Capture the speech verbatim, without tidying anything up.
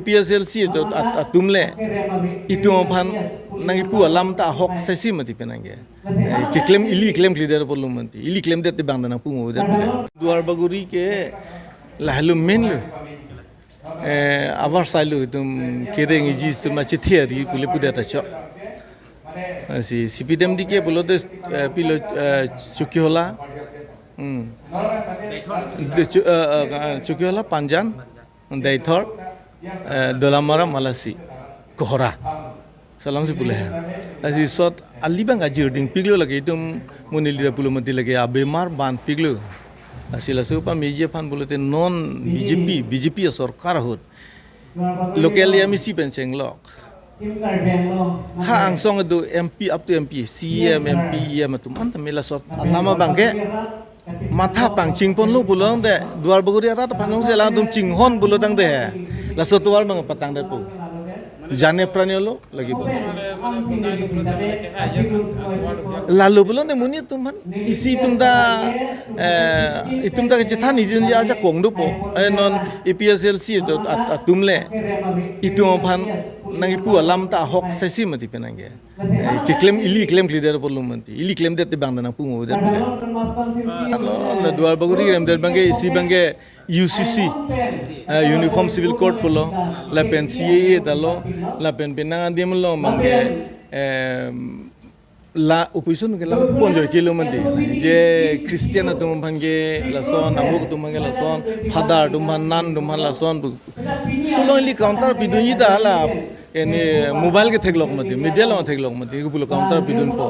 P S L C atum at-, atum le itum aphan nangkipu alam ta ahok saisi mati penang ke. Eh, keklem ili klem kleder apotlo mati. Ili klemdet te bang ta nangpu ngodet pule. Duar Bagori ke lahelo main lo. Eh, abar sai lo itum kereng iji itum achethe ari pule pudet acho. Eh, si C P dem di ke pulote, eh, pilo, eh, Chokihola. Hmm. De Chu-, eh, eh, Chokihola, Panjan, Deithor, eh, Dolamara, Malasi, Kohora. Salam si pule he. Lasi sot ali bang kajir dingpiklo lake itum monit leader pulo mati lake abemar banpiklo. Lasi laso pameji aphan pulote non B J P, B J P asorkar ahut local M A C pen chenglok. Ha angsong do M P up to M P, C E M, M P, E M atum anta me lasot alam abang ke matha pangchingponlo pulo tangte, Duar Bagori arat aphan jongsi alangtum chinghon pulo tangte he, laso tovar mang patangdetpo. Jane prani lo lagi po. Lalo pulote monit atum aphan, isi atum ta, eh, itum ta kachethan idin ajakong dopo. Eh, non A P S L C atum at-, atum le itum aphan nangkipu alam ta ahok saisi mati penang ke. Eh, keklem ili klem kleder apotlo mati. Ili klemdet te bang ta nangpu ngodet pule. Alo, la Duar Bagori remdet bang ke, isi bang ke U C C, eh, Uniform Civil Code pulo, lapen C A A ta lo, lapen penang adim lo bang ke, em, la opposition ke la ponjoi kilo mati. Je Christian atum aphan ke lason, amuk atum aphan ke lason, father atum aphan, nun atum aphan lason pu. Sulong ili counter pidunji ta la, ini mobile ke theklok mati, media along theklok mati, ke pulo counter pidunpo.